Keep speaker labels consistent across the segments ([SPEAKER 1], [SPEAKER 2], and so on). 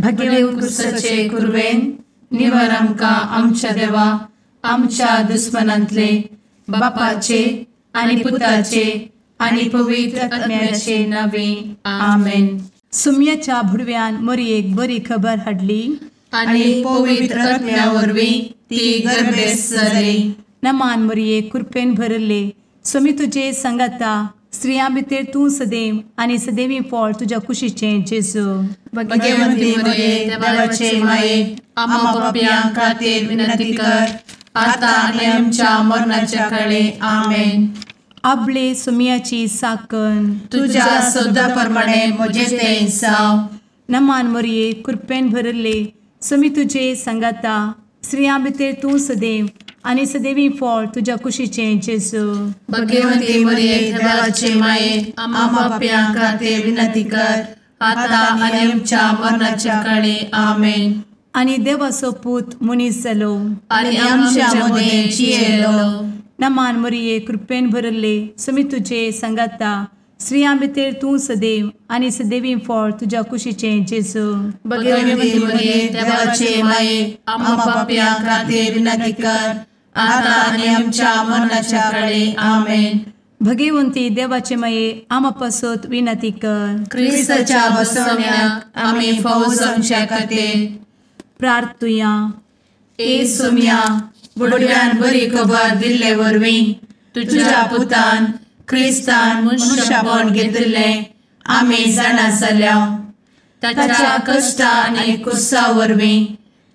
[SPEAKER 1] भगेव कुरवेन निवर आमकां आमच्या देवा आमच्या दुस्मनांतले बापाचे आनी पुताचे आनी पवित्र आत्म्याचे नावे आमेन.
[SPEAKER 2] सुम्याच्या भुडव्यान मोरयेक बरी खबर हाडली
[SPEAKER 1] आनी पवित्र आत्म्या वरवीं ती गर्भेस्त जाली.
[SPEAKER 2] नमान मोरये, कृपेन भरले, स्वामी तुजे संगाता, स्त्रियां भितर तूं सदैव आनी सदैवी फळ तुज्या कुशीचें जेजू.
[SPEAKER 1] भगवंती मोरये, देवाचे माये, आम्हा पापयां खातीर विनंती कर आता आनी आमच्या मरणाच्या काळे. आमेन.
[SPEAKER 2] आपले सुम्याची साकन
[SPEAKER 1] तुज्या सदा प्रमाणे म्हजें तें जावं.
[SPEAKER 2] नमान मोरये, कृपेन भरले, स्वामी तुजे संगाता, स्त्रियां भितर तूं सदैव आनी सदैवी फळ तुज्या कुशीचें जेजू.
[SPEAKER 1] भगवंती मोरये, देवाचे माये, आम्हा पापयां खातीर विनंती कर आता आनी आमच्या मरणाच्या काळे. आमेन.
[SPEAKER 2] आनी देवाचो पूत मनीस जालो
[SPEAKER 1] आनी आमच्या मदें जियेलो.
[SPEAKER 2] नमान मोरये, कृपेन भरले, स्वामी तुजे संगाता, स्त्रियां भितर तूं सदैव आनी सदैवी फळ तुज्या कुशीचें जेजू.
[SPEAKER 1] भगवंती मोरये, देवाचे माये, आम्हा पापयां खातीर विनंती कर आता आनी आमच्या मरणाच्या काळे. आमेन.
[SPEAKER 2] भगवंती देवाचे माये, आम्हा पासत विनंती कर.
[SPEAKER 1] क्रिस्ताच्या बसवण्याक आमी फावो जावच्या खातीर
[SPEAKER 2] प्रार्थुया.
[SPEAKER 1] ए सुम्या, बुडव्यान बरी खबर दिल्ले वरवीं तुज्या पुतान क्रिस्तान मनशापण घेतिल्लें आमी जाणा जाल्या. ताच्या कश्टा आनी कुसा वरवीं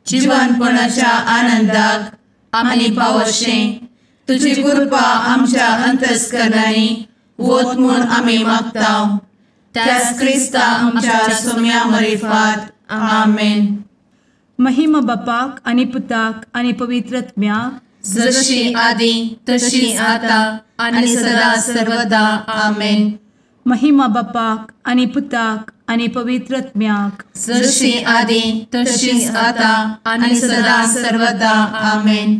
[SPEAKER 1] जिवनपणाच्या आनंदाक आमी पावशें तुजी कृपा आमच्या अंतस्करणांनी वत म्हूण आमी मागता. त्याच क्रिस्ता आमच्या सुम्या मरिफात. आमेन.
[SPEAKER 2] महिमा बापाक आनी पुताक आनी पवित्र आत्म्याक,
[SPEAKER 1] जशी आदी तशी आता आनी सदा सर्वदा. आमेन.
[SPEAKER 2] महिमा बापाक आनी पुताक आनी पवित्र आत्म्याक,
[SPEAKER 1] जशी आदी तशी आता आनी सदा सर्वदा. आमेन.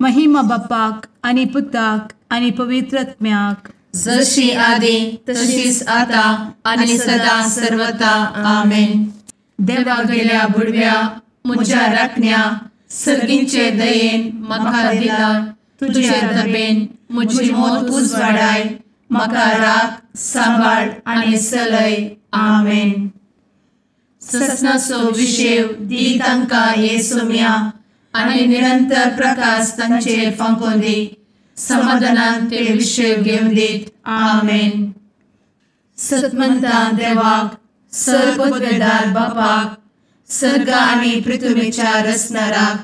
[SPEAKER 2] महिमा बापाक आनी पुताक आनी पवित्र आत्म्याक,
[SPEAKER 1] जशी आदी तशीच आता आनी सदा सर्वदा. आमेन. देवा गेल्या बुडव्या म्हज्या राखण्या सर्गींचे दयेन म्हाका दिला तुजे दबेन म्हजी मोत उजवाडाय, म्हाका राख सांबाळ आनी सलय. आमेन. ससनाचो विशेव दी तांकां हे सुम्या आनी निरंतर प्रकाश तांचेर फांकोवन दी, समाधानान ते विशेव घेवन दीत. आमेन. सतमंता देवाक, सर्वपदवेदार बापाक, सर्ग आनी पृथ्वीच्या रचणाराक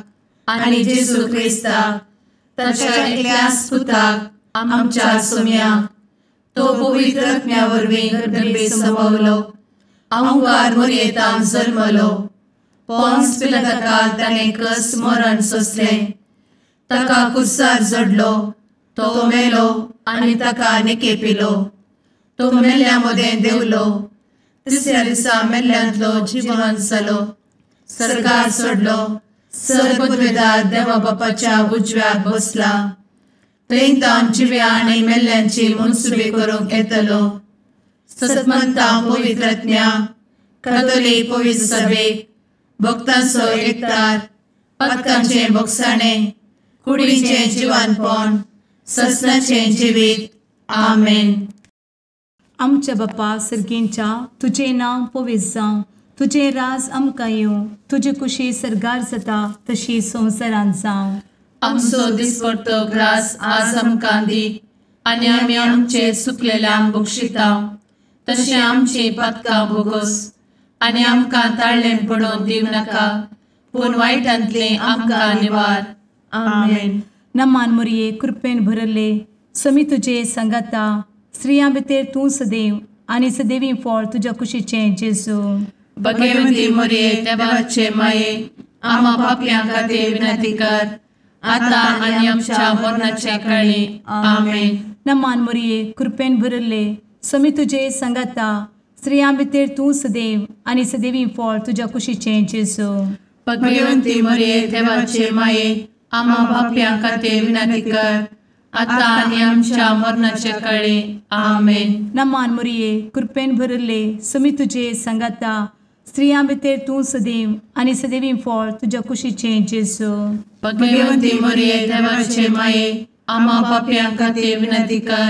[SPEAKER 1] आनी जेजू क्रिस्ताक ताच्या एकल्याच पुताक आमच्या सुम्याक, तो पवित्र आत्म्या वरवीं गर्भे संभवलो, अहंकार मोरयेतान जल्मलो, पोन्स पिलाताकाल ताणें कस मरण सोंसलें, ताका कुर्सार जडलो, तो मेलो आनी ताका निकेपिलो, तो मेल्ल्या मदें देंवलो, तिसऱ्या दिसा मेल्ल्यांतलो जिवन जालो, सर्गार सोडलो, सर्वपदवेदार देवा बापाच्या उजव्याक बसला, थंय तावन जिव्या आनी मेल्ल्यांची मनसुबी करूंक येतलो. सतमंता पवित्र आत्म्या, कातोलीक पवित्र सभेक, भक्तांचो एकतार, पातकांचें भोगसाणें, कुडीचें जिवानपण, ससनाचें जिवीत. आमेन.
[SPEAKER 2] आमच्या बापा सर्गींच्या, तुजें नांव पवित्र जावं, तुजें राज आमकां येवं, तुजी कुशी सर्गार जाता तशी संवसारांत जावं.
[SPEAKER 1] आमचो दिसपडतो ग्रास आज आमकां दी आनी आमी आमचे सुकलेल्यांक बक्षिता तशें आमची पातकां भोगोस आनी आमकां ताळ्ळें पडोवन दिवं नाका, पूण वायटांतलें आमकां निवार. आमेन.
[SPEAKER 2] नमान मोरये, कृपेन भरले, स्वामी तुजे संगाता, स्त्रियां भितर तूं सदैव आनी सदैवी फळ तुज्या कुशीचें जेजू.
[SPEAKER 1] भगवंती मोरये, देवाचे माये, आम्हा पापयां खातीर विनंती कर आता आनी आमच्या मरणाच्या काळी. आमेन.
[SPEAKER 2] नमान मोरये, कृपेन भरले, स्वामी तुजे संगाता, स्त्रियां भितर तूं सदैव आनी सदैवी फळ तुज्या कुशीचें जेजू.
[SPEAKER 1] भगवंती मोरये, देवाचे माये, आम्हा पापयां खातीर विनंती कर आता आनी आमच्या मरणाच्या काळी. आमेन.
[SPEAKER 2] नमान मोरये, कृपेन भरले, स्वामी तुजे संगाता, स्त्रियां भितर तूं सदैव आनी सदैवी फळ तुज्या कुशीचें जेजू.
[SPEAKER 1] भगवंती मरिये देवाचे माये, आम्हा पापयां खातीर विनंती कर,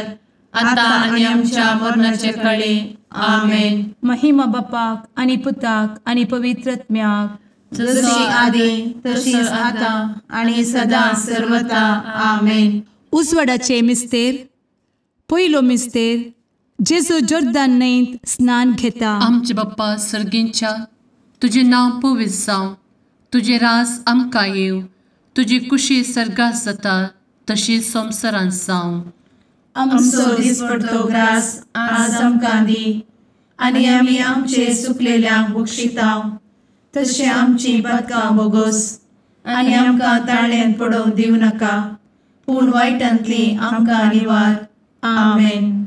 [SPEAKER 1] आतां आनी आमच्या मरणाचे कळे. आमेन.
[SPEAKER 2] महिमा बापाक आनी पुताक आनी पवित्र आत्म्याक,
[SPEAKER 1] जशी आदी तशीच आतां आनी सदां सर्वता. आमेन.
[SPEAKER 2] उजवाडाचे मिस्तेर. पयलो मिस्तेर, जेजू जोर्दान न्हंयत स्नान घेता.
[SPEAKER 1] आमचे बाप्पा सर्गींच्या, तुजें नांव पवित्र जावं, तुजें राज आमकां येवं, तुजी कुशी सर्गात जाता तशी संवसारांत जावं. आमचो दिसपडतो ग्रास आज आमकां दी, आनी आमी आमचे सुकलेल्यांक बक्षिता तशें आमची पातकां बोगोस, आनी आमकां ताळ्यांत पडोवंक दिवं नाका, पूण वायटांतली आमकां निवार. आमेन.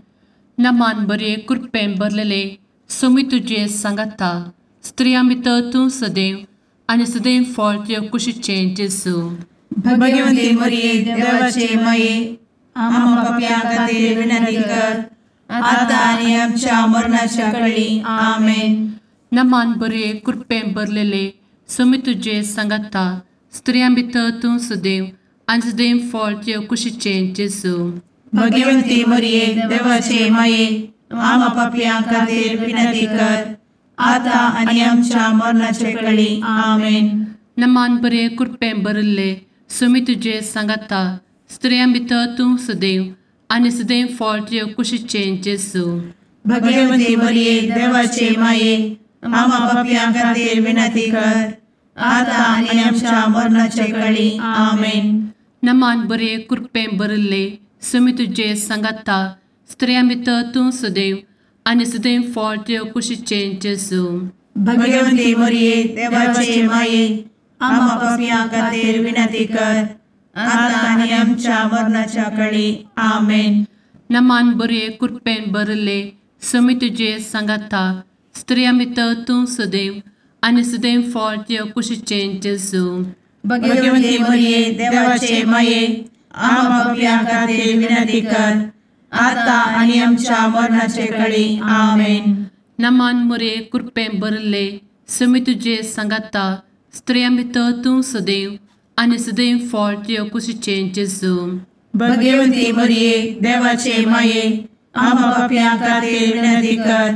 [SPEAKER 1] नमान बरे कृपेन भरलेले, सोमी तुजे सांगाता, स्त्रियां भितर तूं सदैव आनी सदैव फळ तुज्या कुशीचें जेजू. भगवंती मरिये देवाचे माये, आम्हा पापयां खातीर विनंती कर, आतां आनी आमच्या मरणाच्या कळी. आमेन. नमान बरे कृपेन भरलेले, सोमी तुजे सांगाता, स्त्रियां भितर तूं सदैव आनी सदैव फळ तुज्या कुशीचें जेजू. भगवंती मरिये देवाचे माये, आम्हा पापयां खातीर विनंती कर, आतां आनी आमच्या मरणाचे कळी. आमेन. नमान बरे कृपेन भरिल्ले, सोमी तुजे सांगाता, स्त्रियां भितर तूं सदैव आनी सदैव फळ तुज्या कुशीचें जेजू. भगवंती मरिये देवाचे माये, आम्हा पापयां खातीर विनंती कर, आतां आनी आमच्या मरणाचे कळी. आमेन. नमान बरे कृपेन भरिल्ले, सोमी तुजे सांगाता, स्त्रियां भितर तूं सदैव आनी सदैव फळ तुज्या कुशीचें जेजू. भगवंती मरिये देवाचे माये, आम्हा पापयां खातीर विनंती कर, आतां आनी आमच्या मरणाच्या कळी. आमेन. नमान बरे कृपेन भरिल्ले, सोमी तुजे सांगाता, स्त्रियां भितर तूं सदैव आनी सदैव फळ तुज्या कुशीचें जेजू. भगवंती मरिये देवाचे माये, आम्हा पापयां खातीर विनंती कर, आतां आनी आमच्या मरणाचे कळी. आमेन. नमान मरिये कृपेन भरिल्ले, सोमी तुजे सांगाता, स्त्रियां भितर तूं सदैव आनी सदैव फळ तुज्या कुशीचें जेजू. भगवंती मरिये देवाचे माये, आम्हा पापयां खातीर विनंती कर,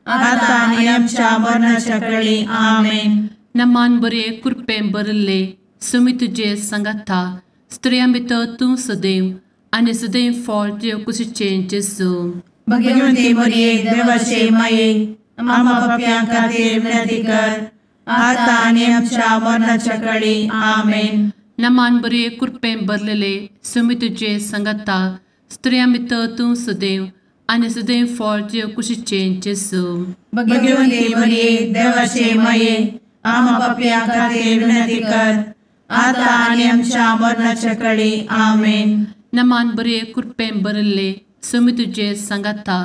[SPEAKER 1] आतां आनी आमच्या मरणाच्या कळी. आमेन. नमान बरे कृपेन भरिल्ले, सोमी तुजे सांगाता, स्त्रियां भितर तूं सदैव आनी सदैव फळ तुज्या कुशीचें जेजू. भगवंती मरिये देवाचे माये, आम्हा पापयां खातीर विनंती कर, आतां आनी आमच्या मरणाच्या कळी. आमेन. नमान बरे कृपेन भरलेले, सोमी तुजे सांगाता, स्त्रियां भितर तूं सदैव आनी सदैव फळ तुज्या कुशीचें जेजू. भगवंती मरिये देवाचे माये, आम्हा पापयां खातीर विनंती कर, आतां आनी आमच्या मरणाच्या कळी. आमेन. नमान बरे कृपेन भरिल्ले, सोमी तुजे सांगाता,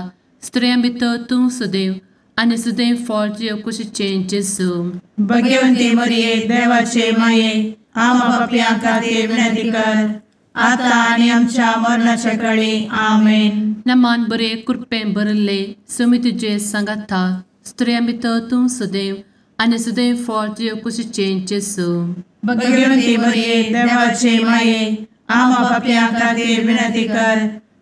[SPEAKER 1] स्त्रियां भितर तूं सदैव आनी सदैव फळ तुज्या कुशीचें जेजू. भगवंती मरिये देवाचे माये, आम्हा पापयां खातीर विनंती कर, आतां आनी आमच्या मरणाच्या कळी. आमेन. नमान बरे कृपेन भरिल्ले, सोमी तुजे सांगाता, स्त्रियां भितर तूं सदैव आनी सदैव फळ तुज्या कुशीचें जेजू. भगवंती मरिये देवाचे माये, आम्हा पापयां खातीर विनंती कर,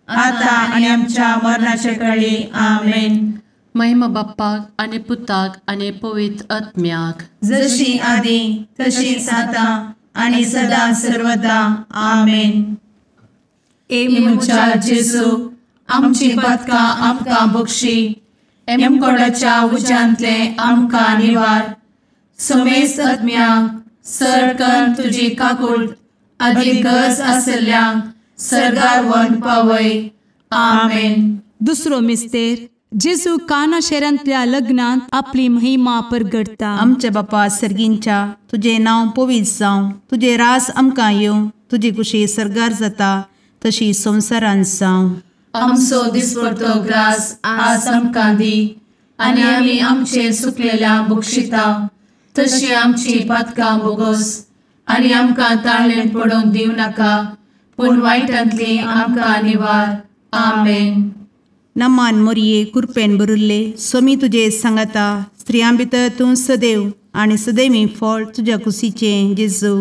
[SPEAKER 1] आतां आनी आमच्या मरणाच्या कळी. आमेन. महिमा बाप्पाक आनी पुताक आनी पवित्र आत्म्याक, जशी आदी तशीच आतां आनी सदां सर्वदा. आमेन. ए म्हज्या जेजू, आमची पातकां आमकां बक्षी, एमकोडाच्या उज्यांतले आमकां निवार, समेस्त आत्म्यांक सर तुजी काकूट आदी गरज आसल्ल्यांक सर्गार व्हरून पावय. आमेन.
[SPEAKER 2] दुसरो मिस्तेर, जेजू काना शहरांतल्या लग्नांत आपली महिमा परगटता.
[SPEAKER 3] आमच्या बापा सर्गींच्या, तुजें नांव पवित्र जावं, तुजें राज आमकां येवं, तुजी कुशी सर्गार जाता तशी संवसारांत जावं.
[SPEAKER 1] आमचो दिसपडतो ग्रास आज आमकां दी, आनी आमी आमचे सुकलेल्या बक्षिता तशी आमची पातकां बोगोस, आनी आमकां ताळ्ळें पडोवंक दिवं नाका, पूण वायटांतली आमकां निवार. आमेन.
[SPEAKER 3] नमान मोरये कृपेन भरिल्ले, स्वामी तुजे सांगाता, स्त्रियां भितर तूं सदैव आनी सदैवी फळ तुज्या कुशीचें जेजू।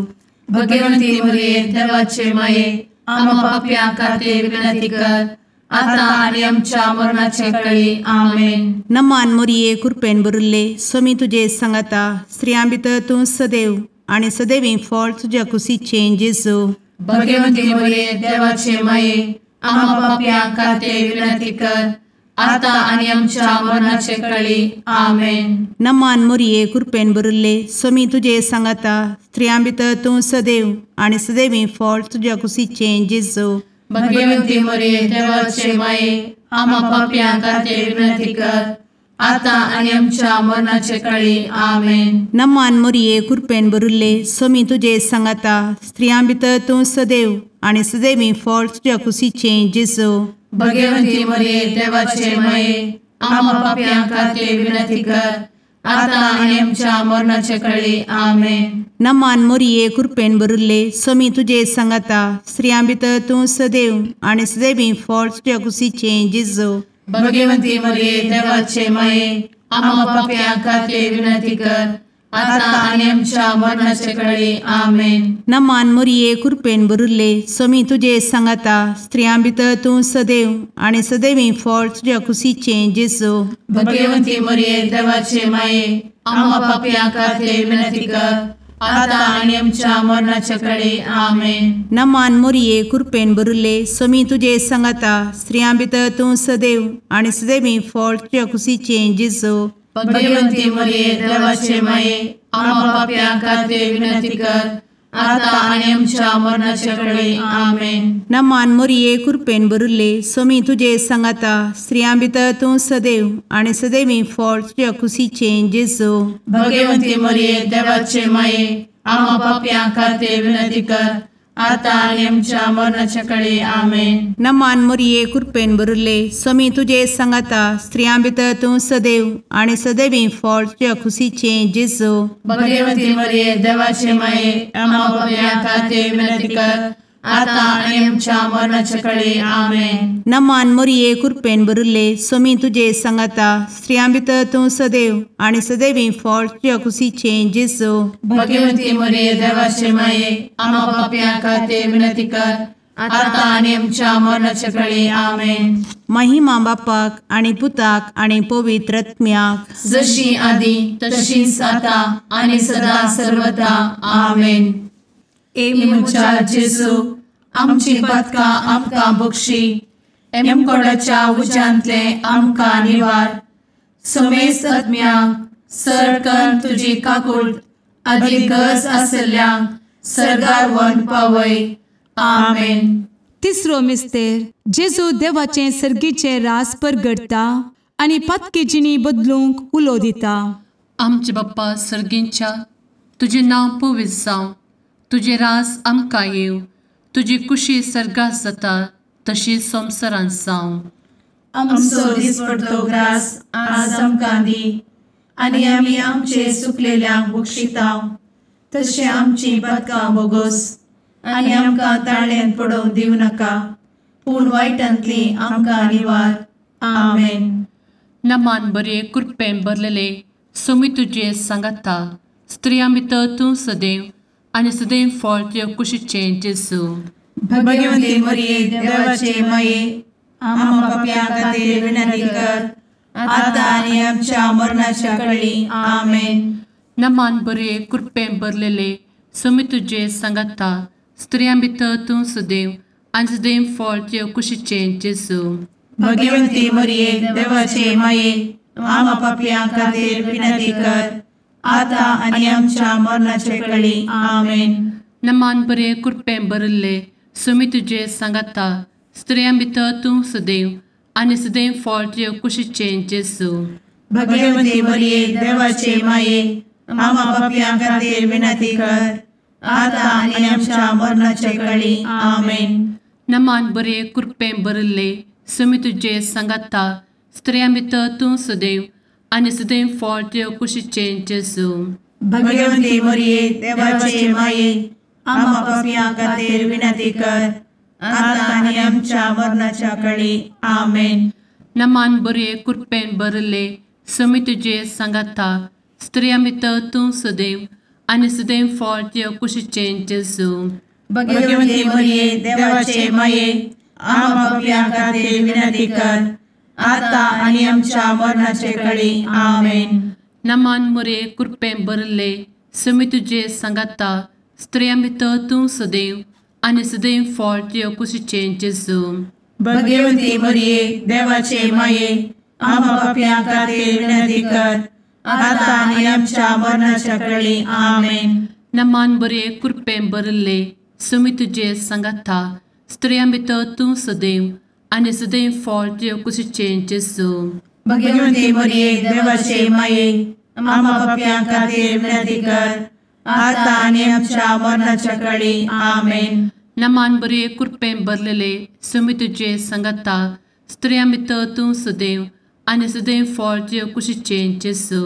[SPEAKER 1] भगवंती मरिये देवाचे माये आम्हा पाप्यां खातीर विनंती कर आता आनी आमच्या मरणाचे वेळी। आमेन।
[SPEAKER 3] नमान मोरये कृपेन भरिल्ले स्वामी तुजे सांगाता स्त्रियां भितर तूं सदैव आनी सदैवी फळ तुज्या कुशीचें जेजू।
[SPEAKER 1] भगवंती मरिये देवाचे माये आम्हा पाप्यां खातीर विनंती कर आता आनी आमच्या मरणाचे वेळी। आमेन।
[SPEAKER 3] नमान मोरये कृपेन भरिल्ले स्वामी तुजे सांगाता स्त्रियां भितर तूं सदैव आनी सदैवी फळ तुज्या कुशीचें जेजू।
[SPEAKER 1] भगवंती मरिये देवाचे माये आम्हा पाप्यां खातीर विनंती कर आता आनी आमच्या मरणाचे वेळी। आमेन।
[SPEAKER 3] नमान मोरये कृपेन भरिल्ले स्वामी तुजे सांगाता स्त्रियां भितर तूं सदैव आनी सदैवी फळ तुज्या कुशीचें जेजू।
[SPEAKER 1] भगवंती मरिये देवाचे माये आम्हा पाप्यां खातीर विनंती कर आता आनी आमच्या मरणाचे वेळी। आमेन।
[SPEAKER 3] नमान मोरये कृपेन भरिल्ले स्वामी तुजे सांगाता स्त्रियां भितर तूं सदैव आनी सदैवी फळ तुज्या कुशीचें जेजू।
[SPEAKER 1] भगवंती मरिये देवाचे माये आम्हा पाप्यां खातीर विनंती कर आता आनी आमच्या मरणाचे वेळी। आमेन।
[SPEAKER 3] नमान मोरये कृपेन भरिल्ले स्वामी तुजे सांगाता स्त्रियां भितर तूं सदैव आनी सदैवी फळ तुज्या कुशीचें जेजू।
[SPEAKER 1] भगवंती मरिये देवाचे माये आम्हा पाप्यां खातीर विनंती कर आता आनी आमच्या मरणाचे वेळी। आमेन।
[SPEAKER 3] नमान मोरये कृपेन भरिल्ले स्वामी तुजे सांगाता स्त्रियां भितर तूं सदैव आनी सदैवी फळ तुज्या कुशीचें जेजू।
[SPEAKER 1] भगवंती मरिये देवाचे माये आम्हा पाप्यां खातीर विनंती कर आता आनी आमच्या मरणाचे वेळी। आमेन।
[SPEAKER 3] नमान मोरये कृपेन भरिल्ले स्वामी तुजे सांगाता स्त्रियां भितर तूं सदैव आनी सदैवी फळ तुज्या कुशीचें जेजू।
[SPEAKER 1] भगवंती मरिये देवाचे माये आम्हा पाप्यां खातीर विनंती कर आता आनी आमच्या मरणाचे वेळी। आमेन।
[SPEAKER 3] नमान मोरये कृपेन भरिल्ले स्वामी तुजे सांगाता स्त्रियां भितर तूं सदैव आनी सदैवी फळ तुज्या कुशीचें जेजू।
[SPEAKER 1] भगवंती मरिये देवाचे माये आम्हा पाप्यां खातीर विनंती कर आता आनी आमच्या मरणाचे वेळी। आमेन।
[SPEAKER 3] नमान मोरये कृपेन भरिल्ले स्वामी तुजे सांगाता स्त्रियां भितर तूं सदैव आनी सदैवी फळ तुज्या कुशीचें जेजू।
[SPEAKER 1] भगवंती मरिये देवाचे माये आम्हा पाप्यां खातीर विनंती कर आता आनी आमच्या मरणाचे वेळी। आमेन।
[SPEAKER 3] महिमा बापाक आनी पुताक आनी पवित्र आत्म्याक
[SPEAKER 1] जशी आदी तशीच आता आनी सदा सर्वदा। आमेन। ए म्हज्या जेजू आमची पातकां आमकां बक्षी एमकोडाच्या उज्यांतले आमकां निवार समेस्त आत्म्यांक सरकन तुजी काकूट आदी गरज आसल्ल्यांक सरगार वन पावय। आमेन।
[SPEAKER 2] तिसरो मिस्तेर जेजू देवाचें सर्गीचें रास परगडटा आनी पातकी जिणी बदलूंक उलो दिता।
[SPEAKER 1] आमचे बाप्पा सर्गींच्या तुजें नांव पवित्र जावं, तुजें रास आमकां येवं, तुजी कुशी सर्गात जाता तशी संवसारांत जावं।
[SPEAKER 4] आमचो दिसपडतो ग्रास आज आमकां दी आनी आमी आमचे सुकलेल्यांक बक्षिता तशें आमची पातकां बोगोस आनी आमकां ताळ्यान पडोवंक दिवं नाका पूण वायटांतली आमकां निवार। आमेन।
[SPEAKER 1] नमान बरे कृपेन भरलेले स्वामी तुजे सांगाता स्त्रियां भितर तूं सदैव आनी सदैव फळ तुज्या कुशीचें जेजू।
[SPEAKER 4] भगवंती मरिये देवाचे माये आम्हा पाप्यां खातीर विनंती कर आता आनी आमच्या मरणाच्या वेळी। आमेन।
[SPEAKER 1] नमान बरे कृपेन भरलेले स्वामी तुजे सांगाता स्त्रियां भितर तूं सदैव आनी सदैव फळ तुज्या कुशीचें जेजू।
[SPEAKER 4] भगवंती मरिये देवाचे माये आम्हा पाप्यां खातीर विनंती कर आता आनी आमच्या मरणाचे वेळी। आमेन।
[SPEAKER 1] नमान बरे कृपेन भरिल्ले स्वामी तुजे सांगाता स्त्रियां भितर तूं सदैव आनी सदैव फळ तुज्या कुशीचें जेजू।
[SPEAKER 4] भगवंती मरिये देवाचे माये आम्हा पाप्यां खातीर विनंती कर आता आनी आमच्या मरणाचे वेळी। आमेन।
[SPEAKER 1] नमान बरे कृपेन भरिल्ले स्वामी तुजे सांगाता स्त्रियां भितर तूं सदैव आनी सदैव फळ तुज्या कुशीचें जेजू।
[SPEAKER 4] भगवंती मरिये देवाचे माये आम्हा पाप्यां खातीर विनंती कर आता आनी आमच्या मरणाच्या वेळी। आमेन।
[SPEAKER 1] नमान बरे कृपेन भरिल्ले समी तुजे सांगाता स्त्रियां भितर तूं सदैव आनी सदैव फळ तुज्या कुशीचें जेजू।
[SPEAKER 4] भगवती मरिये देवाचे माये आम्हा पाप्यां खातीर विनंती कर आता आनी आमच्या मरणाचे कळी। आमेन।
[SPEAKER 1] नमान मोरये कृपेन भरिल्ले समी तुजे सांगाता स्त्रियां भितर तूं सदैव आनी सदैव फळ तुज्या कुशीचें जेजू।
[SPEAKER 4] भगवती मरिये देवाचे माये आम्हा पाप्यां खातीर विनंती कर आता आनी आमच्या मरणाच्या कळी। आमेन।
[SPEAKER 1] नमान बरे कृपेन भरिल्ले समी तुजे सांगाता स्त्रियां भितर तूं सदैव आनी सदैव फळ तुज्या कुशीचें जेजू।
[SPEAKER 4] भगवती मरिये देवाचे माये आम्हा पाप्यां खातीर विनंती कर आता आनी आमच्या मरणाच्या कळी। आमेन।
[SPEAKER 1] नमान बरे कृपेन भरिल्ले समी तुजे सांगाता स्त्रियां भितर तूं सदैव आनी सदैव फळ तुज्या कुशीचें जेजू।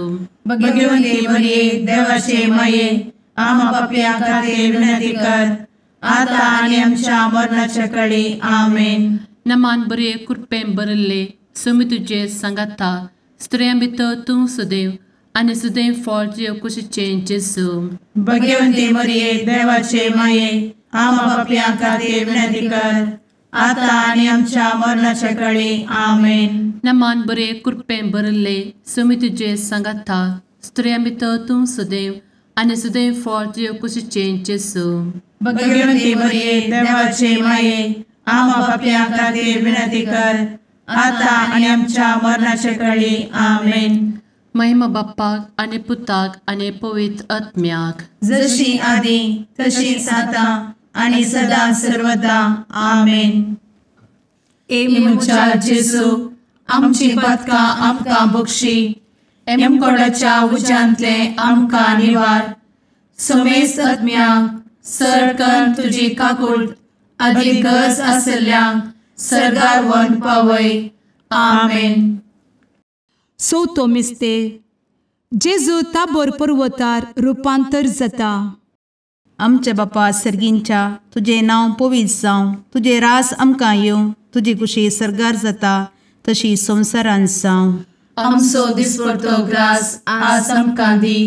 [SPEAKER 4] भगवती मरिये देवाचे माये आम्हा पाप्यां खातीर विनंती कर आता आनी आमच्या मरणाच्या कळी। आमेन।
[SPEAKER 1] नमान बरे कृपेन भरिल्ले समी तुजे सांगाता स्त्रियां भितर तूं सदैव आनी सदैव फळ तुज्या कुशीचें जेजू।
[SPEAKER 4] भगवती मरिये देवाचे माये आम्हा पाप्यां खातीर विनंती कर आता आनी आमच्या मरणाच्या कळी। आमेन।
[SPEAKER 1] नमान बरे कृपेन भरिल्ले समी तुजे सांगाता स्त्रियां भितर तूं सदैव आनी सदैव फळ तुज्या कुशीचें जेजू।
[SPEAKER 4] भगवती मरिये देवाचे माये आम्हा पाप्यां खातीर विनंती कर आता आनी आमच्या मरणाच्या कळी। आमेन।
[SPEAKER 1] महिमा बाप्पाक आनी पुताक आनी पवित्र आत्म्याक
[SPEAKER 4] जशी आदी तशीच आता आनी सदा सर्वदा। आमेन।
[SPEAKER 2] ए
[SPEAKER 4] म्हज्या जेजू आमची पातकां आमकां बक्षी एमकोडाच्या उज्यांतले आमकां निवार समेस्त आत्म्यांक सरकन तुजी काकूट आदी गरज आसल्ल्यांक सर्गार व्हरून पावय। आमेन।
[SPEAKER 2] चवथो मिस्तेर जेजू ताबोर पर्वतार रुपांतर जाता।
[SPEAKER 3] आमच्या बापा सर्गींच्या तुजें नांव पवित्र जावं, तुजें राज आमकां येवं, तुजी कुशी सर्गार जाता तशी संवसारांत जावं।
[SPEAKER 1] आमचो दिसपडतो ग्रास आज आमकां दी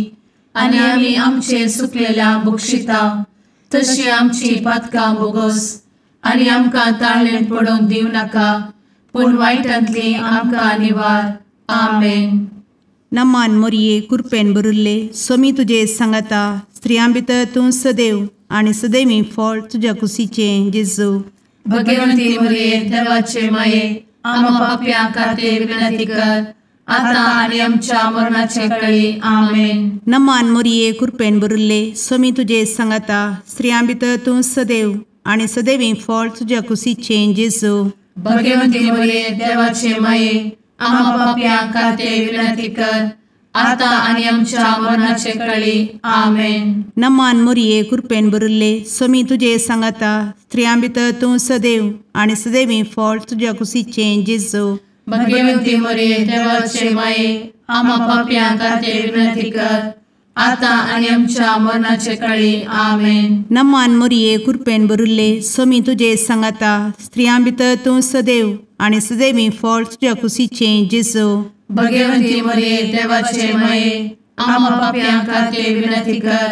[SPEAKER 1] आनी आमी आमचे सुकलेल्या बक्षिता तशी आमची पातकां बोगोस आनी आमकां ताळेन पडोवंक दिवं नाका पूण वायटांतली आमकां निवार। आमेन।
[SPEAKER 3] नमान मोरये कृपेन भरिल्ले स्वामी तुजे सांगाता स्त्रियां भितर तूं सदैव आनी सदैवी फळ तुज्या कुशीचें जेजू।
[SPEAKER 1] भगवंती मोरये देवाचे माये आम्हा पाप्यां खातीर विनंती कर आता आनी आमच्या मरणाचे कळी। आमेन।
[SPEAKER 3] नमान मोरये कृपेन भरिल्ले स्वामी तुजे सांगाता स्त्रियां भितर तूं सदैव आनी सदैवी फळ तुज्या कुशीचें जेजू।
[SPEAKER 1] भगवंती मोरये देवाचे माये आम्हा पाप्यां खातीर विनंती कर आता आनी आमच्या मरणाचे कळी। आमेन।
[SPEAKER 3] नमान मोरये कृपेन भरिल्ले स्वामी तुजे सांगाता स्त्रियां भितर तूं सदैव आनी सदैवी फळ तुज्या कुशीचें जेजू।
[SPEAKER 1] भगवंती मोरये देवाचे माये आम्हा पाप्यां खातीर विनंती कर आता आनी आमच्या मरणाचे कळी। आमेन।
[SPEAKER 3] नमान मोरये कृपेन भरिल्ले स्वामी तुजे सांगाता स्त्रियां भितर तूं सदैव आनी सदैवी फळ तुज्या कुशीचें जेजू।
[SPEAKER 1] भगवंती मोरये देवाचे माये आम्हा पाप्यां खातीर विनंती कर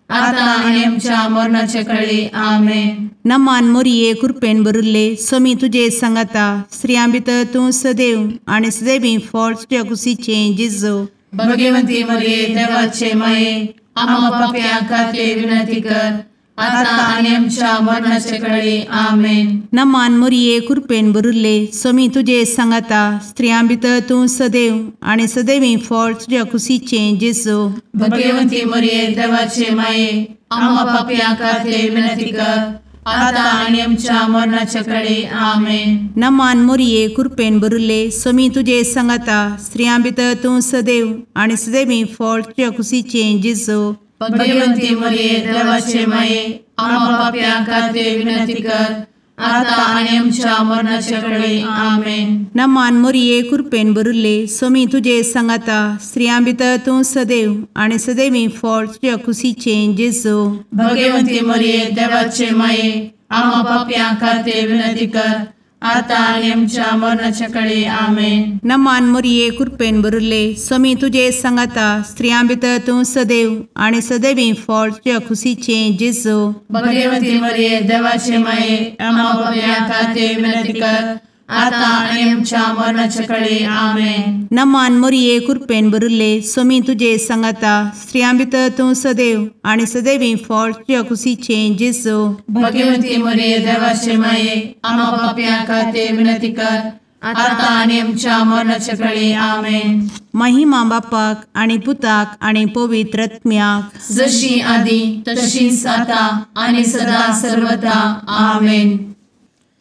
[SPEAKER 1] आता आनी आमच्या मरणाचे कळी। आमेन।
[SPEAKER 3] नमान मोरये कृपेन भरिल्ले स्वामी तुजे सांगाता स्त्रियां भितर तूं सदैव आनी सदैवी फळ तुज्या कुशीचें जेजू।
[SPEAKER 1] भगवंती मोरये देवाचे माये आम्हा पाप्यां खातीर विनंती कर आता आनी आमच्या मरणाचे कळी। आमेन।
[SPEAKER 3] नमान मोरये कृपेन भरिल्ले स्वामी तुजे सांगाता स्त्रियां भितर तूं सदैव आनी सदैवी फळ तुज्या कुशीचें जेजू।
[SPEAKER 1] भगवंती मोरये देवाचे माये आम्हा पाप्यां खातीर विनंती कर आता आनी आमच्या मरणाचे कळी। आमेन।
[SPEAKER 3] नमान मोरये कृपेन भरिल्ले स्वामी तुजे सांगाता स्त्रियां भितर तूं सदैव आनी सदैवी फळ तुज्या कुशीचें जेजू।
[SPEAKER 1] भगवंती मोरये देवाचे माये आम्हा पाप्यां खातीर विनंती कर आता आनी आमच्या मरणाचे कळी। आमेन।
[SPEAKER 3] नमान मोरये कृपेन भरिल्ले स्वामी तुजे सांगाता स्त्रियां भितर तूं सदैव आनी सदैवी फळ तुज्या कुशीचें जेजू।
[SPEAKER 1] भगवंती मोरये देवाचे माये आम्हा पाप्यां खातीर विनंती कर आतां आनी आमच्या मरणाच्या कळे. आमेन.
[SPEAKER 3] नमान मोरये कृपेन भरिल्ले, स्वामी तुजे सांगाता, स्त्रियां भितर तूं सदैव आनी सदैवी फळ तुज्या खुशीचें जेजू.
[SPEAKER 1] भगवती मरिये देवाचे माये, आम्हा पाप्यां खातीर विनंती कर, आतां आनी आमच्या मरणाच्या कळे. आमेन.
[SPEAKER 3] नमान मोरये कृपेन भरिल्ले, स्वामी तुजे सांगाता, स्त्रियां भितर तूं सदैव आनी सदैवी फळ तुज्या खुशीचें जेजू.
[SPEAKER 1] भगवती मरिये देवाचे माये, आम्हा पाप्यां खातीर विनंती कर, आतां आनी आमच्या मरणाच्या कळे. आमेन.
[SPEAKER 3] महिमा बापाक आनी पुताक आनी पवित्र आत्म्याक,
[SPEAKER 1] जशी आदी तशीच आतां आनी सदा सर्वदा. आमेन.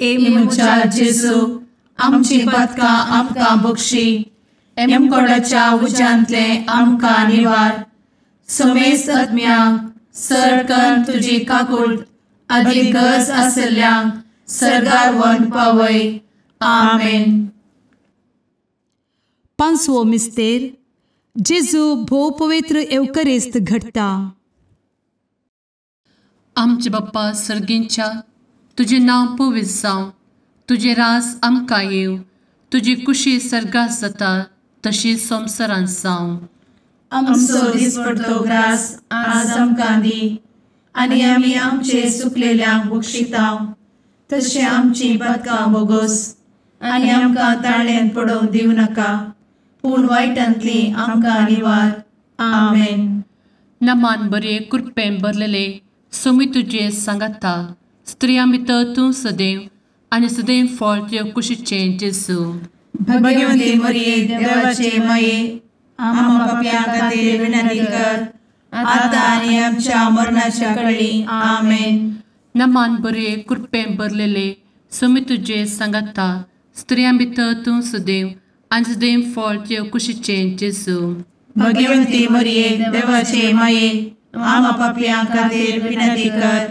[SPEAKER 1] ए म्हज्या जेजू, आमची पातकां आमकां बक्षी, एमकोडाच्या उज्यांतले आमकां निवार, समेस्त आत्म्यांक सरकन तुजी काकूट आदी गरज आसल्ल्यांक सर्गार व्हरून पावय. आमेन.
[SPEAKER 2] पांचवो मिस्तेर, जेजू भोव पवित्र एवकरिस्त घडटा.
[SPEAKER 1] आमचे बाप्पा सर्गींच्या, तुजें नांव पवित्र जावं, तुजें राज आमकां येवं, तुजी कुशी सर्गात जाता तशी संवसारांत जावं. आमचो दिसपडतो ग्रास आज आमकां दी, आनी आमी आमचे सुकलेल्यांक बक्षिता तशें आमची पातकां बोगोस, आनी आमकां ताळ्यांत पडोवंक दिवं नाका, पूण वायटांतली आमकां निवार. आमेन. नमान बरे कृपेन भरलेले, स्वामी तुजे सांगाता, स्त्रियां भितर तूं सदैव आनी सदैव फळ तुज्या कुशीचें जेजू. भगवती मरिये देवाचे माये, आम्हा पाप्यां खातीर विनंती कर, आतां आनी आमच्या मरणाच्या कळी. आमेन. नमान बरे कृपेन भरलेले, स्वामी तुजे सांगाता, स्त्रियां भितर तूं सदैव आनी सदैव फळ तुज्या कुशीचें जेजू. भगवती मरिये देवाचे माये, आम्हा पाप्यां खातीर विनंती कर,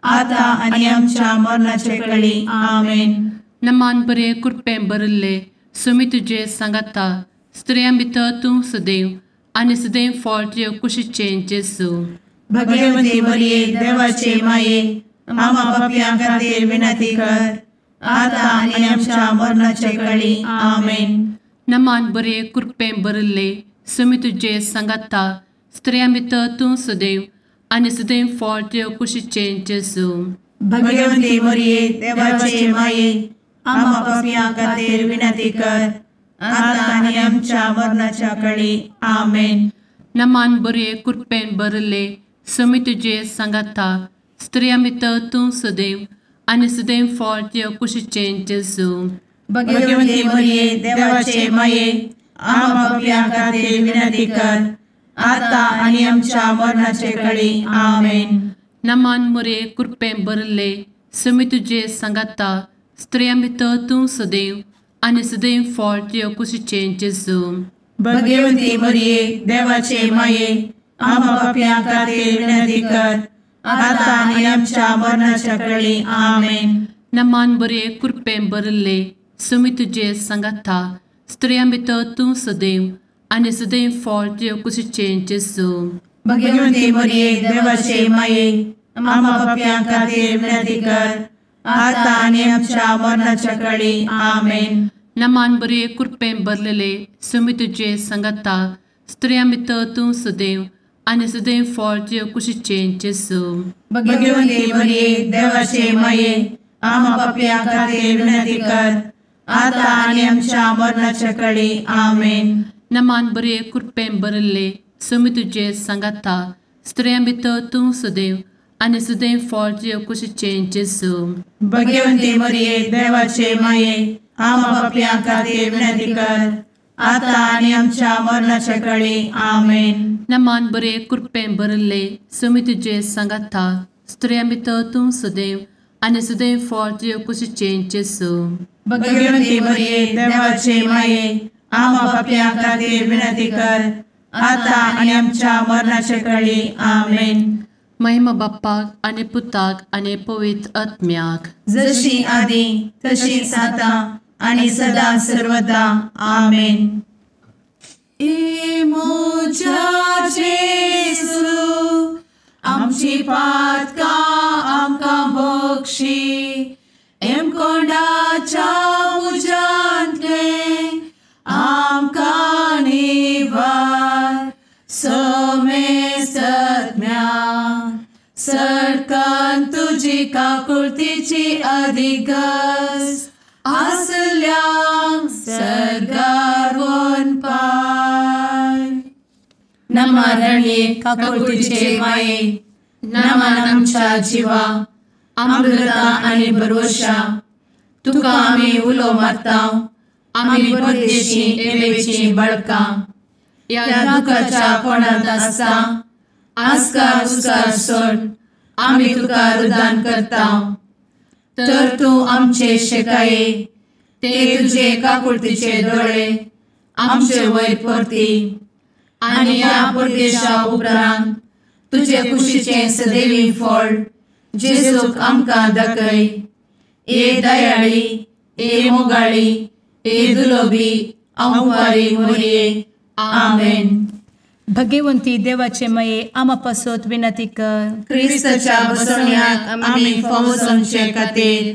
[SPEAKER 1] आतां आनी आमच्या मरणाचे कळी. आमेन. नमान बरे कृपेन भरिल्ले, स्वामी तुजे सांगाता, स्त्रियां भितर तूं सदैव आनी सदैव फळ तुज्या कुशीचें जेजू. भगवती मरिये देवाचे माये, आम्हा पाप्यां खातीर विनंती कर, आतां आनी आमच्या मरणाचे कळी. आमेन. नमान बरे कृपेन भरिल्ले, स्वामी तुजे सांगाता, स्त्रियां भितर तूं सदैव आनी सदैव फळ तुज्या कुशीचें जेजू. भगवती मरिये देवाचे माये, आम्हा पाप्यां खातीर विनंती कर, आतां आनी आमच्या मरणाच्या कळी. आमेन. नमान बरे कृपेन भरिल्ले, स्वामी तुजे सांगाता, स्त्रियां भितर तूं सदैव आनी सदैव फळ तुज्या कुशीचें जेजू. भगवती मरिये देवाचे माये, आम्हा पाप्यां खातीर विनंती कर, आतां आनी आमच्या मरणाचे कळी. आमेन. नमान मरिये कृपेन भरिल्ले, स्वामी तुजे सांगाता, स्त्रियां भितर तूं सदैव आनी सदैव फळ तुज्या कुशीचें जेजू. भगवती मरिये देवाचे माये, आम्हा पाप्यां खातीर विनंती कर, आतां आनी आमच्या मरणाच्या कळी. आमेन. नमान बरे कृपेन भरिल्ले, स्वामी तुजे सांगाता, स्त्रियां भितर तूं सदैव आनी सदैव फळ तुज्या कुशीचें जेजू. भगवती मरिये देवाचे माये, आम्हा पाप्यां खातीर विनंती कर, आतां आनी आमच्या मरणाच्या कळी. आमेन. नमान बरे कृपेन भरलेले, स्वामी तुजे सांगाता, स्त्रियां भितर तूं सदैव आनी सदैव फळ तुज्या कुशीचें जेजू. भगवती मरिये देवाचे माये, आम्हा पाप्यां खातीर विनंती कर, आतां आनी आमच्या मरणाच्या कळी. आमेन. नमान बरे कृपेन भरिल्ले, स्वामी तुजे सांगाता, स्त्रियां भितर तूं सदैव आनी सदैव फळ तुज्या कुशीचें जेजू. भगवती मरिये देवाचे माये, आम्हा पाप्यां खातीर विनंती कर, आतां आनी आमच्या मरणाच्या कळी. आमेन. नमान बरे कृपेन भरिल्ले, स्वामी तुजे सांगाता, स्त्रियां भितर तूं सदैव आनी सदैव फळ तुज्या कुशीचें जेजू. भगवती मरिये देवाचे माये, आम्हा पाप्यां खातीर विनंती कर, आतां आनी आमच्या मरणाच्या कळी. आमेन. महिमा बाप्पाक आनी पुताक आनी पवित्र आत्म्याक, जशी आदी तशीच आतां आनी सदा सर्वदा. आमेन. ए म्हज्या जेजू, आमची पातकां आमकां बक्षी, एमकोंडाच्या तुजी काकुळतीची अधिगस आसल्यांक सर्गार वनपाय. नमा रणये काकुळतीचे माये, नमन आमच्या जिवा, अमृता आनी भरवशा, तुका आमी उलो मारता, आमी परदेशी एवेची बळकां, ह्या दुखाच्या कोणांत आसता आस्कार उस्कार सोड आमी तुका रुदान करता. तर तूं आमचे शेकाये ते तुजे काकुळतीचे दोळे आमचे वयर परती आनी ह्या परदेशा उपरांत तुजे कुशीचें सदैवी फळ जेजूक आमकां दाखय. ए दयाळी, ए मोगाळी, ए दुलोबी अंवारी मोरये. आमेन.
[SPEAKER 2] भगवंती देवाचे मये आमा पासत विनंती कर.
[SPEAKER 4] क्रिस्ताच्या बसवण्याक आमी फावो जावचे खातीर.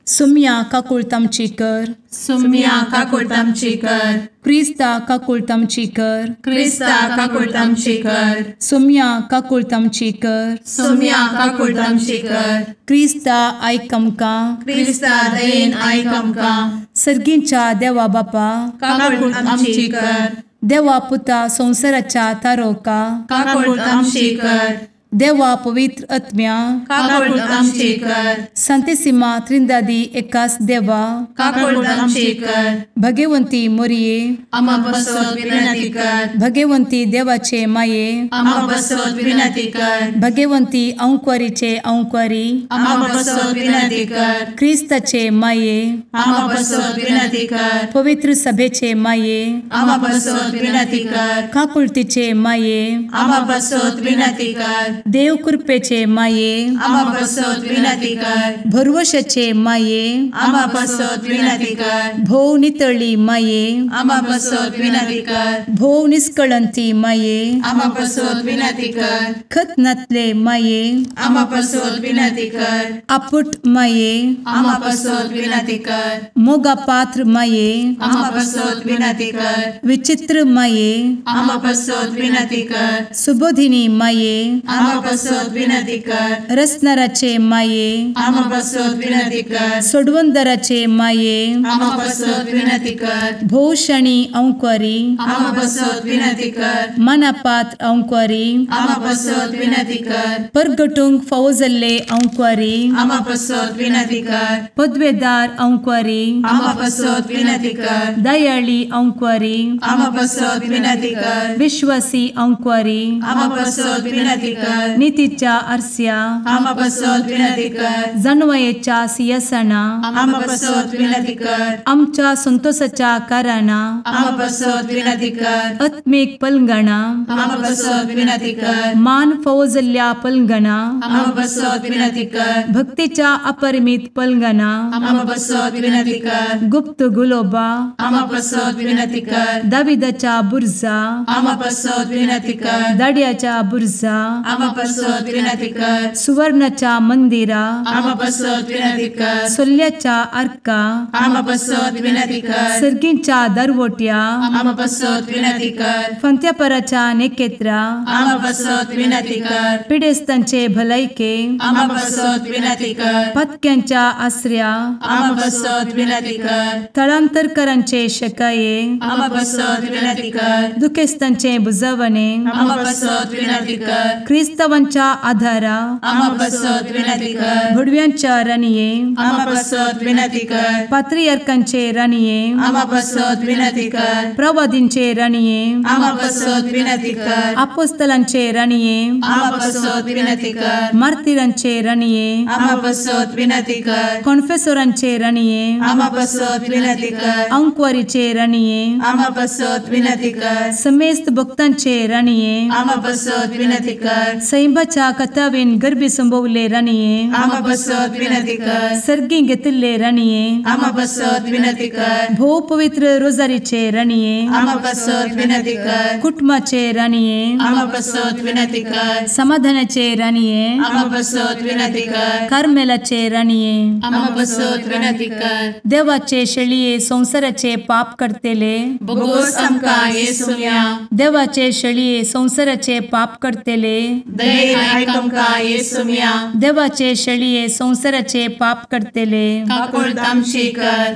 [SPEAKER 2] सुम्या काकुळत आमची कर.
[SPEAKER 4] सुम्या काकुळत आमची कर.
[SPEAKER 2] क्रिस्ता काकुळत आमची कर.
[SPEAKER 4] क्रिस्ता काकुळत आमची कर.
[SPEAKER 2] सुम्या काकुळत आमची कर.
[SPEAKER 4] सुम्या काकुळत आमची कर.
[SPEAKER 2] क्रिस्ता आयक आमकां.
[SPEAKER 4] क्रिस्ता दयेन आयक आमकां.
[SPEAKER 2] सर्गींच्या देवा बापा
[SPEAKER 4] काकुळत आमची कर.
[SPEAKER 2] देवा पुता संवसाराच्या तारोका
[SPEAKER 4] काकुळत आमची कर.
[SPEAKER 2] देवा पवित्र आत्म्या
[SPEAKER 4] काकुळत आमची कर.
[SPEAKER 2] संतेसिमा त्रिंदादी एकास देवा
[SPEAKER 4] काकुळत आमची कर.
[SPEAKER 2] भगवंती मोरये
[SPEAKER 4] आमा पासत विनंती कर.
[SPEAKER 2] भगवंती देवाचे माये
[SPEAKER 4] आमा पासत विनंती कर.
[SPEAKER 2] भगवंती अंकुरीचे अंकुरी
[SPEAKER 4] आमा पासत विनंती कर.
[SPEAKER 2] क्रिस्ताचे माये
[SPEAKER 4] आमा पासत विनंती कर.
[SPEAKER 2] पवित्र सभेचे माये
[SPEAKER 4] आमा पासत विनंती कर.
[SPEAKER 2] काकुळतीचे माये
[SPEAKER 4] आमा पासत विनंती कर.
[SPEAKER 2] देव कृपेचे माये
[SPEAKER 4] आमा पासत विनंती कर.
[SPEAKER 2] भरवशाचे माये
[SPEAKER 4] आमा पासत विनंती कर.
[SPEAKER 2] भोव नितळी माये
[SPEAKER 4] आमा पासत विनंती कर.
[SPEAKER 2] भोव निष्कळंती माये
[SPEAKER 4] आमा पासत विनंती कर.
[SPEAKER 2] खत नातले माये
[SPEAKER 4] आमा पासत विनंती कर.
[SPEAKER 2] आपुट माये
[SPEAKER 4] आमा पासत विनंती कर.
[SPEAKER 2] मोगा पात्र माये
[SPEAKER 4] आमा पासत विनंती कर.
[SPEAKER 2] विचित्र माये
[SPEAKER 4] आमा पासत विनंती कर.
[SPEAKER 2] सुबोधिनी माये
[SPEAKER 4] आमा पासत विनंती कर.
[SPEAKER 2] रसनाराचे माये
[SPEAKER 4] आमा पासत विनंती कर.
[SPEAKER 2] सोडवंदराचे माये
[SPEAKER 4] आमा पासत विनंती कर.
[SPEAKER 2] भोवशणी अंकुरी
[SPEAKER 4] आमा पासत विनंती कर.
[SPEAKER 2] मनापात्र अंकुरी
[SPEAKER 4] आमा पासत विनंती कर.
[SPEAKER 2] परगटूंक फावो जाल्ले अंकुरी
[SPEAKER 4] आमा पासत विनंती कर.
[SPEAKER 2] पदवेदार अंकुरी
[SPEAKER 4] आमा पासत विनंती कर.
[SPEAKER 2] दयाळी अंकुरी
[SPEAKER 4] आमा पासत विनंती कर.
[SPEAKER 2] विश्वासी अंकुरी
[SPEAKER 4] आमा पासत विनंती कर.
[SPEAKER 2] नितीच्या आरस्या
[SPEAKER 4] आमा पासत विनंती कर.
[SPEAKER 2] जानवयेच्या सिंहासना
[SPEAKER 4] आमा पासत विनंती कर.
[SPEAKER 2] आमच्या संतोषाच्या कारणा
[SPEAKER 4] आमा पासत विनंती कर.
[SPEAKER 2] आत्मीक पलंगणा
[SPEAKER 4] आमा पासत विनंती कर.
[SPEAKER 2] मान फावो जाल्ल्या पलंगणा
[SPEAKER 4] आमा पासत विनंती कर.
[SPEAKER 2] भक्तीच्या अपरिमित पलंगणा
[SPEAKER 4] आमा पासत विनंती कर.
[SPEAKER 2] गुप्त गुलोबा
[SPEAKER 4] आमा पासत विनंती कर.
[SPEAKER 2] दाविदाच्या बुर्जा
[SPEAKER 4] आमा पासत विनंती कर.
[SPEAKER 2] दाड्याच्या बुर्जा
[SPEAKER 4] आमा पासत विनंती कर.
[SPEAKER 2] सुवर्णाच्या मंदिरा
[SPEAKER 4] आमा पासत विनंती कर.
[SPEAKER 2] सोल्ल्याच्या आर्का
[SPEAKER 4] आमा पासत विनंती कर.
[SPEAKER 2] सर्गींच्या दरवट्या
[SPEAKER 4] आमा पासत विनंती कर.
[SPEAKER 2] फंत्यापराच्या नेकेत्रा
[SPEAKER 4] आमा पासत विनंती कर.
[SPEAKER 2] पिडेस्तांचे भलायके
[SPEAKER 4] आमा पासत विनंती कर.
[SPEAKER 2] पत्क्यांच्या आसऱ्या
[SPEAKER 4] आमा पासत विनंती कर.
[SPEAKER 2] थळांतरकरांचे शकाये
[SPEAKER 4] आमा पासत विनंती कर.
[SPEAKER 2] दुखेस्तांचे बुजवणे
[SPEAKER 4] आमा पासत विनंती कर.
[SPEAKER 2] क्रिस्तावांच्या आधारा
[SPEAKER 4] आमा पासत विनंती कर.
[SPEAKER 2] भुडव्यांच्या राणये
[SPEAKER 4] आमा पासत विनंती कर.
[SPEAKER 2] पात्रियार्कांचे राणये
[SPEAKER 4] आमा पासत विनंती कर.
[SPEAKER 2] प्रवादींचे राणये
[SPEAKER 4] आमा पासत विनंती कर.
[SPEAKER 2] आपोस्तलांचे राणये
[SPEAKER 4] आमा पासत विनंती कर.
[SPEAKER 2] मार्तिरांचे राणये
[SPEAKER 4] आमा पासत विनंती कर.
[SPEAKER 2] कॉन्फेसोरांचे राणये
[SPEAKER 4] आमा पासत विनंती कर.
[SPEAKER 2] अंकुवारीचे राणये
[SPEAKER 4] आमा पासत विनंती कर.
[SPEAKER 2] समेस्त भक्तांचे राणये
[SPEAKER 4] आमा पासत विनंती कर.
[SPEAKER 2] सैंबाच्या कथावेन गर्भी संभवले राणये
[SPEAKER 4] आमा पासत विनंती कर.
[SPEAKER 2] सर्गी घेतिल्ले राणये
[SPEAKER 4] आमा पासत विनंती कर.
[SPEAKER 2] भोव पवित्र रोजारीचे राणये
[SPEAKER 4] आमा पासत विनंती कर.
[SPEAKER 2] कुटुंबाचे राणये
[SPEAKER 4] आमा पासत विनंती कर.
[SPEAKER 2] समाधानाचे राणये
[SPEAKER 4] आमा पासत विनंती कर.
[SPEAKER 2] कार्मेलाचे राणये
[SPEAKER 4] आमा पासत विनंती कर.
[SPEAKER 2] देवाचे शेळये संवसाराचे पाप करतेले
[SPEAKER 4] बोगोस आमकां येसुम्या
[SPEAKER 2] देवाचे शेळये संवसाराचे पाप करतेले
[SPEAKER 1] दयेन आयक आमकां येसुम्या।
[SPEAKER 2] देवाचे शेळये संवसाराचे पाप करतले
[SPEAKER 1] काकुळट आमची कर।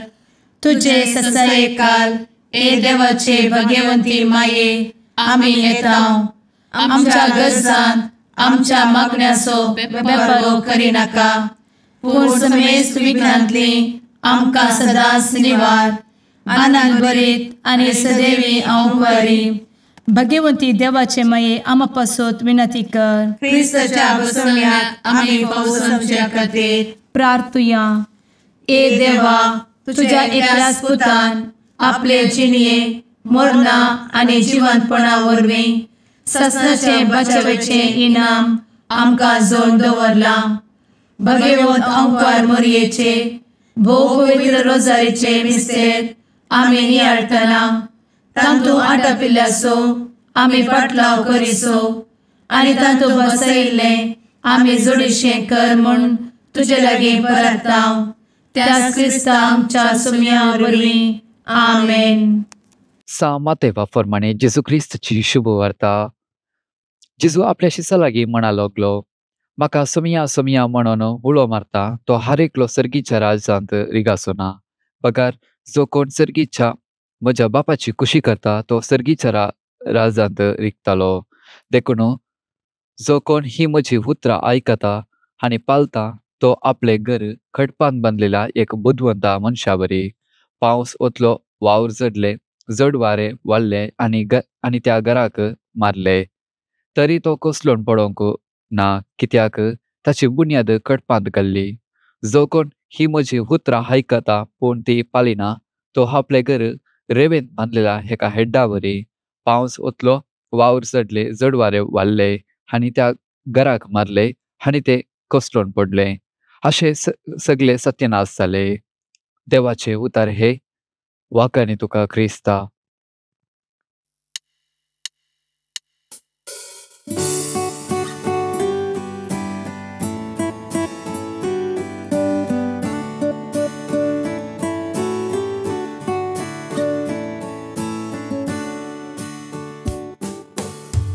[SPEAKER 2] तुजे
[SPEAKER 1] ससायेकाल ए देवाचे भगवंती माये आमी येता आमच्या गरजान आमच्या मागण्याचो बेपर्वो करिनाका पूण समेस्त विघ्नांतली आमकां सदांच निवार। आनंद भरीत आनी सदैवी अंवकारी
[SPEAKER 2] भगवंती देवाचे माये आमा पासत विनंती कर।
[SPEAKER 1] क्रिस्ताच्या बसवण्याक आमी पावसाच्या खातीर
[SPEAKER 2] प्रार्थुया।
[SPEAKER 1] ए देवा तुझ्या एकल्याच पुतान आपले जिणये मरणा आनी जिवंतपणा वरवीं ससनाचे बचावेचे इनाम आमकां जोडून दवरलां। भगवंत अंकार मोरयेचे भोव पवित्र रोजारीचे मिस्तेर आमी नियाळटना तांतू आटापिल्ल्याचो आमी पाटलाव करिसो आनी तांतू बसयिल्लें आमी जोडीशें कर म्हूण तुजे लागीं परता त्याच क्रिस्ता आमच्या सुम्या वरवीं आमेन।
[SPEAKER 5] सा मातेवा फरमाणे जेजू क्रिस्ताची शुभवार्ता। जेजू आपल्या शिसा लागीं म्हणा लागलो, म्हाका सोमिया सोमिया म्हणून उलो मारता तो हर एकलो सर्गीच्या राजांत रिगासो ना, बगर जो कोण सर्गीच्या म्हज्या बापाची खुशी करता तो सर्गीच्या राजांत रिगतालो। देखून जो कोण ही म्हजी उतरां आयकता आनी पालता तो आपले घर खडपान बांदलेल्या एक बुदवंता मनशा बरी। पावस ओतलो, वावर जडले, जड वारे वाडले आनी त्या घराक मारले, तरी तो कोसलोन पडोवंक ना, कित्याक ताची बुन्याद खडपांत घाल्ली। जो कोण ही म्हजी उतरां आयकता पूण ती पालिना तो आपले घर रेवेंत बांदलेल्या एका हेड्डा वरी। पावस ओतलो, वावर चडले, जड वारे वाडले आनी त्या घराक मारले आनी ते कोसलोन पडले। अशे सगळे सत्यनाश जाले। देवाचे उतार हे वाकांनी तुका क्रिस्ता।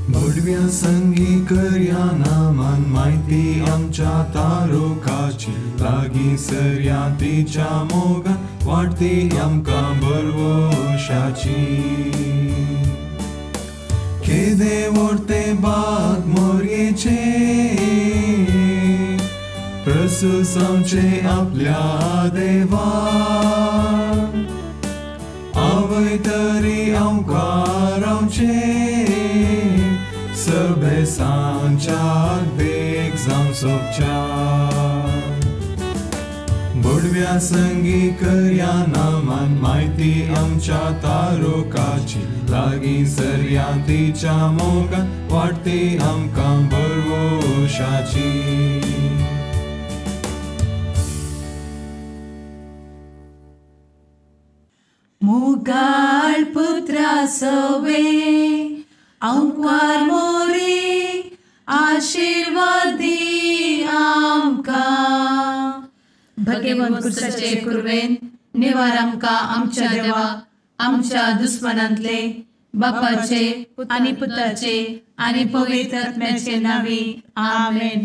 [SPEAKER 6] भडव्या संगी करया नामान माहिती आमच्या तारुकाची लागीं सरया तिच्या मोगान वाडती आमकां बरवशाची। केदे व्हडते बाग मोरयेचे प्रसुसांवचे आपल्या देवा आवय तरी आमकां रावचे सभेसांच्याक देख जावं सोबच्या। भडव्या संगी करया नामान माहिती आमच्या तारुकाची लागीं सरया तिच्या मोगान वाडती आमकां बरवशाची।
[SPEAKER 1] मुगाळ पुत्रा सवे अंकार मोरी आशीर्वादी आमकां। भगवंत पुरुषाचे कुर्वेन निवार आमकां आमच्या देवा आमच्या दुस्मनांतले बापाचे
[SPEAKER 2] आनी पुताचे आनी पवित्र आत्म्याचे नांवी आमेन।